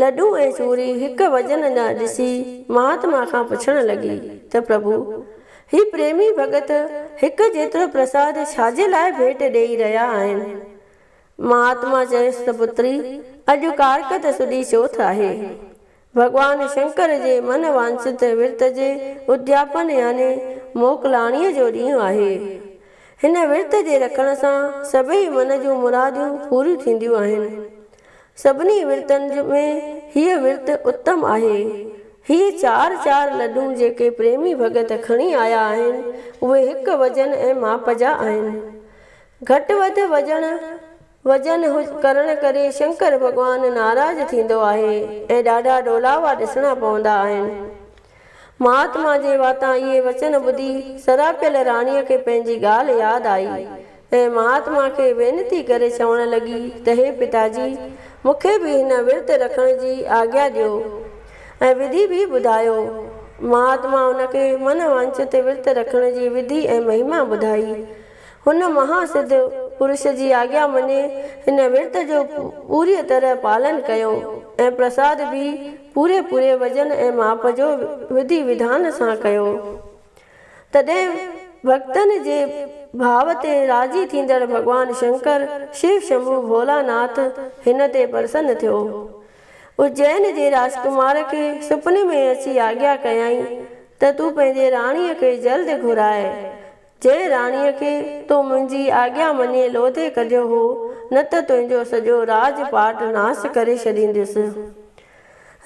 لڏون ۽ چوري هڪ وزن جا ڏسي مهاتما کان پڇڻ لڳي ته پرڀو! هي پريمي ڀڳت هڪ جيترو پرساد ڇاجي لاء ڀيٽ ڏيئي رهيا آهن؟ مهاتما چيس ته پتري! اڄ ڪارڪت سڏي چوٿ آهي. ڀڳوان شنڪر جي من وانڇت ورت جي ادياپن يعني موڪلاڻيء جو ڏينهن آهي. هن ورت جي رکڻ سان سڀئي من جون مراديون پوريون ٿينديون آهن. سڀني ورتن ۾ هيء ورت اتم آهي. هي چار چار لڏون جيڪي پريمي ڀڳت کڻي آيا آهن، اهي هڪ وزن ۽ ماپ جا آهن. گهٽ وڌ وزن وزن ڪرڻ ڪري شنڪر ڀڳوان ناراض ٿيندو آهي ۽ ڏاڍا ڏولاوا ڏسڻا پوندا آهن. مهاتما جي واتان اهي وچن ٻڌي سراپيل راڻيء کي پنهنجي ڳالهه ياد آئي ۽ مهاتما کي وينتي ڪري چوڻ لڳي ته هي پتاجي! مون کي به هن ورت رکڻ جي آگيا ڏيو ۽ وڌي به ٻڌايو. مهاتما ان کي من وانڇت ورت رکڻ جي وڌي ۽ مهما ٻڌائي. هن مها سڌ پرش جي آگيا مڃي هن ورت جو پوريء طرح پالن ڪيو ۽ پرساد به پوري پوري وزن ۽ ماپ جو وڌي وڌان سان ڪيو. تڏهن ڀڳتن جي ڀاو تي راضي ٿيندڙ ڀڳوان شنڪر، شو شنڀو ڀولا ناٿ، هن تي پرسن ٿيو. اجين جي راجڪمار کي سپني ۾ اچي آگيا ڪيائين ته تون پنهنجي راڻيء کي جلد گهراء. جنهن راڻيء کي تو منهنجي آگيا مڃي لوڌي ڪڍيو هو، نه ته تنهنجو سڄو راڄ پاٽ ناس ڪري ڇڏيندس.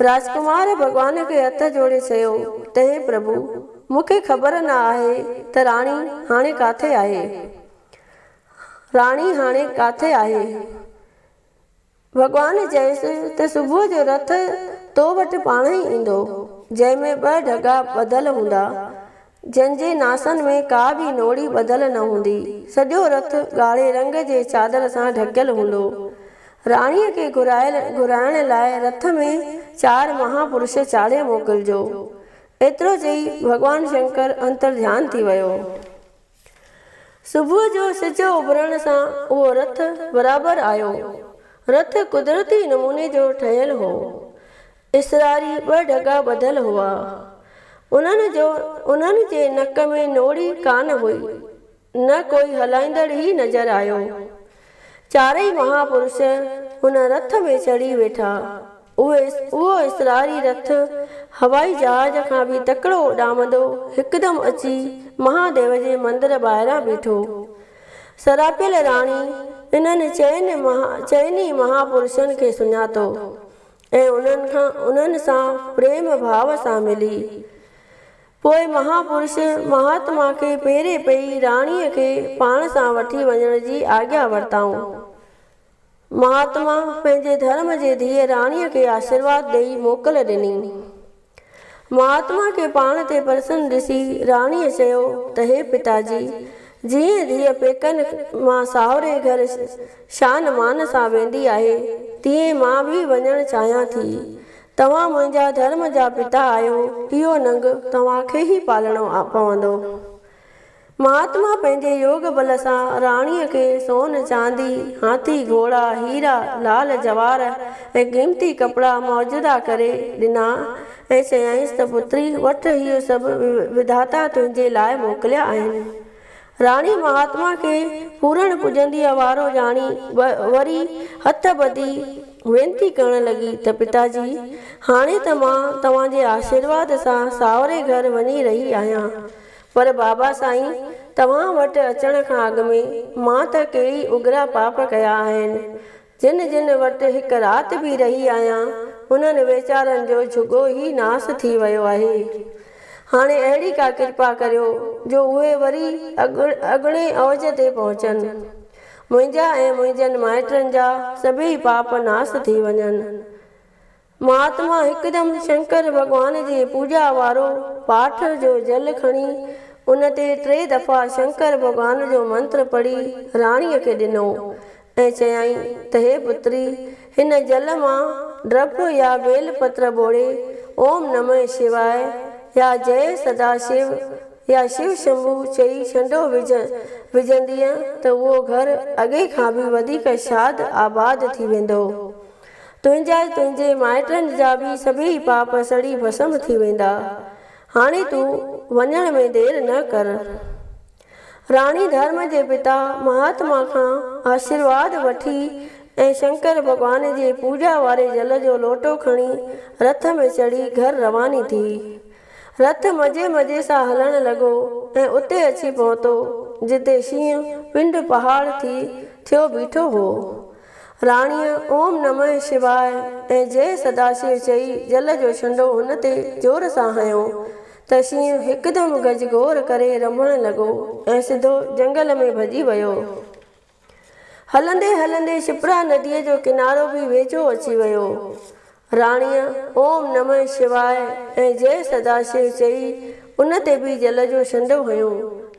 راجڪمار ڀڳوان کي هٿ جوڙي چيو ته هي پرڀو! مون کي خبر نه آهي ته راڻي هاڻي ڪاٿي آهي؟ راڻي هاڻي ڪاٿي آهي؟ ڀڳوان چيس ته صبح جو رٿ تو وٽ پاڻهي ايندو، جنهن ۾ ٻه ڍڳا ٻڌل هوندا، جن جي ناسن ۾ ڪا به نوڙي ٻڌل نه هوندي. سڄو رٿ ڳاڙهي رنگ جي چادر سان ڍڪيل هوندو. راڻيء کي گهرائڻ لاء رٿ ۾ چار مهاپرش چاڙهي موڪلجو. ايترو چئي ڀڳوان شنڪر انترڌيان ٿي ويو. صبح جو سج اڀرڻ سان اهو رٿ برابر آيو. رٿ قدرتي نموني جو ٺهيل هو. اسراري ٻه ڍڳا ٻڌل هئا. انهن جو انهن جي نڪ ۾ نوڙي ڪانه هئي، نه ڪوئي هلائيندڙ ئي نظر آيو. چارئي مهاپرش ان رٿ ۾ چڙهي ويٺا. اهي اهو اسراري رٿ هوائي جهاز کان به تڪڙو اڏامندو هڪدم اچي مهاديو جي مندر ٻاهران بيٺو. سراپيل راڻي انهن چئن چئن ئي مهاپرشن کي سڃاتو ۽ انهن کان انهن سان پريم ڀاو سان ملي. پوء مهاپرش مهاتما کي پيري پئي راڻيء کي پاڻ سان وٺي وڃڻ جي آگيا ورتائون. مهاتما پنهنجي ڌرم جي ڌيء راڻيء کي آشيرواد ڏيئي موڪل ڏني. مهاتما کي پاڻ تي پرسن ڏسي راڻيء چيو ته هي پتاجي! جيئن ڌيء پيڪن مان ساهري گهر شان مان سان ويندي آهي، تيئن مان به وڃڻ چاهيان ٿي. توهان منهنجا ڌرم جا پتا آهيو، اهو ننگ توهان کي ئي پالڻو پوندو. مهاتما پنهنجي يوگ بل سان راڻيء کي سون، چاندي، هاٿي، گهوڙا، هيرا، لال جواهر ۽ قيمتي ڪپڙا معجزا ڪري ڏنا ۽ چيائينس ته پتري وٺ اهي سڀ وڌاتا تنهنجي لاء موڪليا آهن. راڻي مهاتما کي پورڻ پڄنديء وارو ڄاڻي وري هٿ ٻڌي وينتي ڪرڻ لڳي ته پتاجي! هاڻي ته مان توهان جي آشيرواد سان ساهري گهر وڃي رهي آهيان، پر بابا سائين! توهان وٽ اچڻ کان اڳ ۾ مان ته ڪيئي اگرا پاپ ڪيا آهن. جن جن وٽ هڪ رات به رهي آهيان، انهن ويچارن جو جهڳو ئي ناس ٿي ويو آهي. هاڻي اهڙي ڪا ڪرپا ڪريو جو اهي وري اڳڻي اوج تي پهچن. منهنجا ۽ منهنجن مائٽن جا سڀيئي پاپ ناس ٿي وڃن. مهاتما هڪدم شنڪر ڀڳوان جي پوڄا وارو پاٺ جو جل کڻي ان تي ٽي دفعا شنڪر ڀڳوان جو منتر پڙهي راڻيء کي ڏنو ۽ چيائين ته هي پتري هن جل مان ڊرڀ يا بيل پتر ٻوڙي اوم نمه شواء يا جئه سدا شو يا شو شنڀو چئي ڇنڊو وجهندينء ته اهو گهر اڳي کان به وڌيڪ شاد آباد ٿي ويندو. تنهنجا ۽ تنهنجي مائٽن جا به سڀيئي پاپ سڙي ڀسم ٿي ويندا. هاڻي تون وڃڻ ۾ دير نه ڪر. راڻي ڌرم جي پتا مهاتما کان آشيرواد وٺي ۽ شنڪر ڀڳوان جي پوڄا واري جل جو لوٽو کڻي رٿ ۾ چڙهي گهر رواني ٿي. رٿ مزي مزي سان هلڻ لڳو ۽ اتي اچي پهتو، جتي شينهن پنڊ پهاڙ ٿي ٿيو بيٺو هو. راڻيء اوم نمه شواء ۽ جئه سداشو چئي جل جو ڇنڊو هن تي زور سان هنيو ته شينهن هڪدم گجگوڙ ڪري رنڀڻ لڳو ۽ سڌو جنگل ۾ ڀڄي ويو. هلندي هلندي شپرا نديء جو ڪنارو به ويجهو اچي ويو. راڻيء اوم نمه شواء ۽ جئه سداشو چئي ان تي به جل جو ڇنڊو هنيو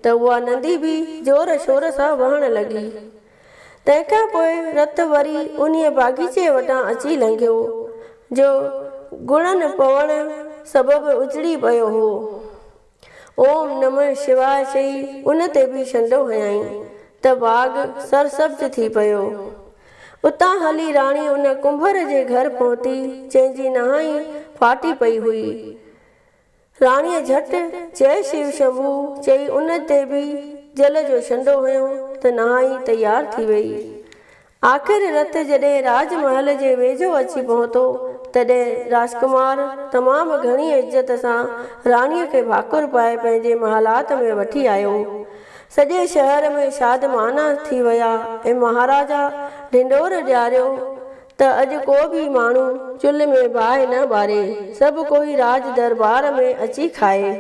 ته اها ندي به زور شور سان وهڻ لڳي. تنهن کان پوء رٿ وري انهيء باغيچي وٽان اچي لنگهيو، جو گڙن پوڻ سبب اجڙي پيو هو. اوم نمه شواء چئي ان تي به ڇنڊو هنيائين ته باغ سرسبز ٿي پيو. اتان هلي راڻي ان ڪنڀر جي گهر پهتي، جنهن جي نهائين ڦاٽي پئي هئي. راڻيء جهٽ جئه شو شنڀو چئي ان تي به جل جو ڇنڊو هنيو ته نهائين تيار ٿي ويئي. آخر رٿ جڏهن راج محل جي ويجهو اچي پهتو، تڏهن راجڪمار تمام گهڻيء عزت سان راڻيء کي ڀاڪر پائي پنهنجي محلات ۾ وٺي آيو. سڄي شهر ۾ شادمانا ٿي ويا ۽ مهاراجا ڍنڍور ڏياريو ته اڄ ڪو به ماڻهو چلهه ۾ باهه نه ٻاري، سڀ ڪوئي راڄ درٻار ۾ اچي کائي.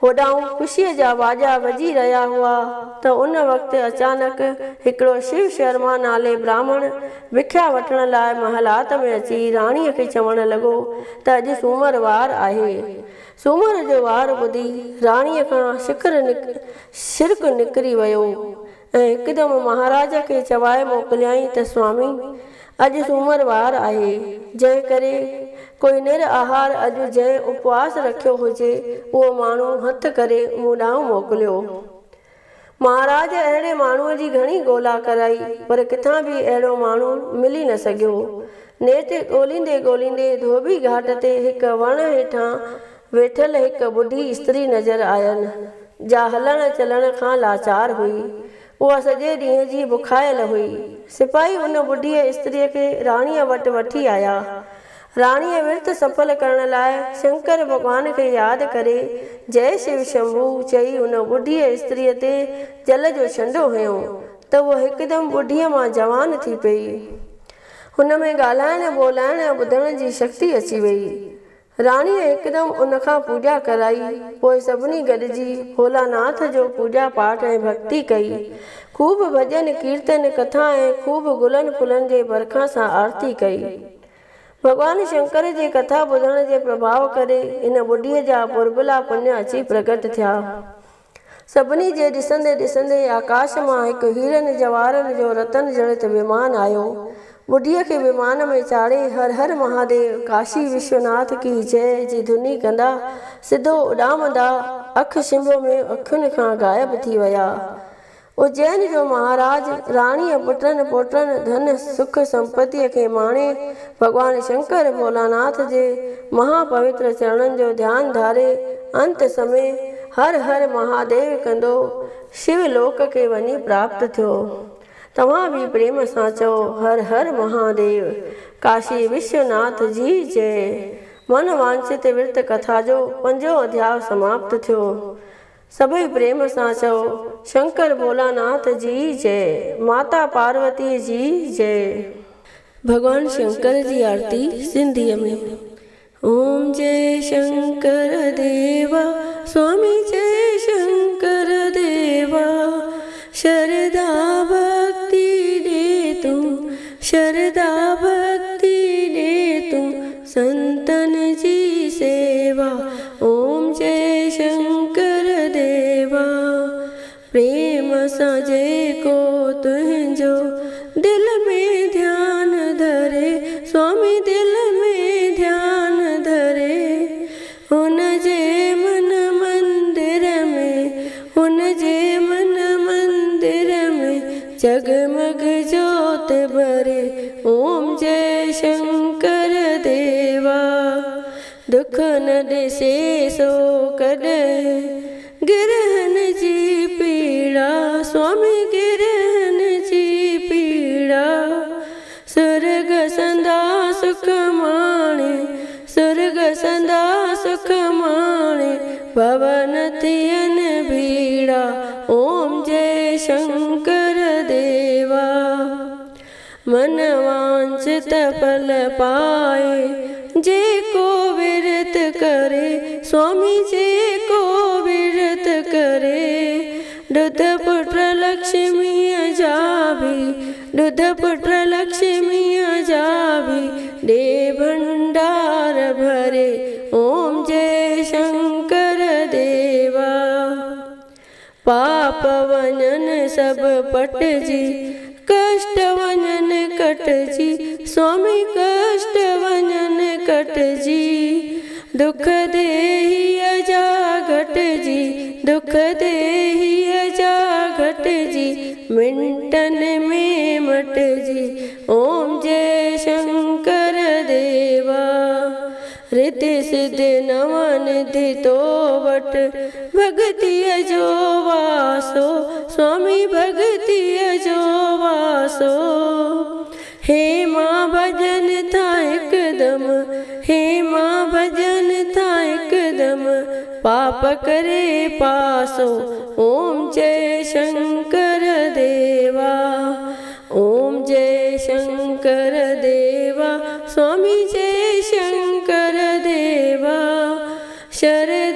هوڏانهن خوشيء جا واڄا وڄي رهيا هئا ته ان وقت اچانڪ هڪڙو شو شرما نالي براهمڻ بکيا وٺڻ لاء محلات ۾ اچي راڻيء کي چوڻ لڳو ته اڄ سومر وار آهي. سومر جو وار ٻڌي راڻيء کان شرڪ نڪري ويو. ۽ هڪدم مهاراج کي چوائي موڪليائين ته سوامي! اڄ سومر وار آهي، جنهن ڪري ڪوئي نر آهار اڄ جنهن اپواس رکيو هجي، اهو ماڻهو هٿ ڪري مون ڏانهن موڪليو. مهاراج اهڙي ماڻهوء جي گهڻي ڳولا ڪرائي، پر ڪٿان به اهڙو ماڻهو ملي نه سگهيو. نيٺ ڳوليندي ڳوليندي ڌوٻي گهاٽ تي هڪ وڻ هيٺان ويٺل هڪ ٻڍي استري نظر آين، جا هلڻ چلڻ کان لاچار هئي. اها سڄي ڏينهن جي بکايل هئي. سپاهي ان ٻڍيء استريء کي راڻيء وٽ وٺي آيا. راڻيء ورت سڦل ڪرڻ لاء شنڪر ڀڳوان کي ياد ڪري جئه شو شنڀو چئي ان ٻڍيء استريء تي جل جو ڇنڊو هنيو ته هوء هڪدم ٻڍيء مان جوان ٿي پيئي. هن ۾ ڳالهائڻ، ٻولائڻ ۽ ٻڌڻ جي شڪتي اچي ويئي. راڻيء هڪدم ان کان پوڄا ڪرائي. پوء سڀني گڏجي ڀولاناٿ جو پوڄا پاٺ ۽ ڀڳتي ڪئي. خوب ڀڄن، ڪيرتن، ڪٿا ۽ خوب گلن ڦلن جي برکا سان آرتي ڪئي. ڀڳوان شنڪر جي ڪٿا ٻڌڻ جي پرڀاء ڪري هن ٻڍيء جا پربلا پڃ اچي پرگٽ ٿيا. سڀني جي ڏسندي ڏسندي آڪاش مان هڪ هيرن جواهرن جو رتن جڙت ومان آيو. ٻڍيء کي ومان ۾ چاڙهي هر هر مهاديو، ڪاشي وشوناٿ ڪي جئه جي ڌني ڪندا سڌو اڏامندا اک ڇنڀ ۾ اکين کان غائب ٿي ويا. اجين جو مهاراج، راڻيء، پٽن، پوٽن، ڌن، سک سمپتيء کي ماڻي، ڀڳوان شنڪر ڀولاناٿ جي مها پوتر چرڻن جو ڌيان ڌاري، انت سمي هر هر مهاديو ڪندو شو لوڪ کي وڃي پراپت ٿيو. توهان به پريم سان چئو هر هر مهاديو، ڪاشي وشوناٿ جي جئه. من وانڇت ورت ڪٿا جو پنجون اڌياء سماپت ٿيو. سڀئي پريم سان چئو، شنڪر ڀولاناٿ جي جئه، ماتا پاروتي جي جئه. ڀڳوان شنڪر جي آرتي سنڌيء ۾. اوم جئه شنڪر ديوا، سوامي جئه شنڪر ديوا، شرڌا ڀڳتي ڏي تون، شرڌا ڀڳتي ڏي تون، سنتن جي سيوا، اوم جئه شنڪر ديوا. پريم سان جيڪو تنهنجو دل ۾ ڌيان ڌري، سوامي دل ۾ ڌيان ڌري، هن جي من مندر ۾، هن جي من مندر ۾ جڳمڳ جوت ٻري، اوم جئه شنڪر ديوا. دک نه ڏسي سو ڪڏهن، گرهن جي پيڙا، سوامي گرهن جي پيڙا. سرڳ سندا سک ماڻي، سرڳ سندا سک ماڻي، ڀون ٿين ڀيڙا، اوم جئه شنڪر ديوا. من وانڇت ڦل پائي، جيڪو ورت ڪري، سوامي جيڪو ورت ڪري. ڏڌ پٽ لڪشميء جا ڀي، ڏڌ پٽ لڪشميء جا ڀي، ڏي ڀنڊار ڀري، اوم جئه شنڪر ديوا. پاپ وڃن سڀ پٽجي، ڪشٽ وڃن ڪٽجي، سوامي ڪشٽ وڃن ڪٽجي. دک ديهيء جا گهٽجي، دک ديهيء جا گهٽجي، منٽن ۾ مٽجي، اوم جئه شنڪر ديوا. رڌ سڌ نو نڌ تو وٽ، ڀڳتيء جو واسو، سوامي ڀڳتيء جو واسو. هي مان ڀڄن ٿا هڪدم، هي مان ڀڄن ٿا هڪدم، پاپ ڪري پاسو، اوم جئه شنڪر ديوا. اوم جئه شنڪر ديوا، سوامي جئه شنڪر ديوا. شرڌا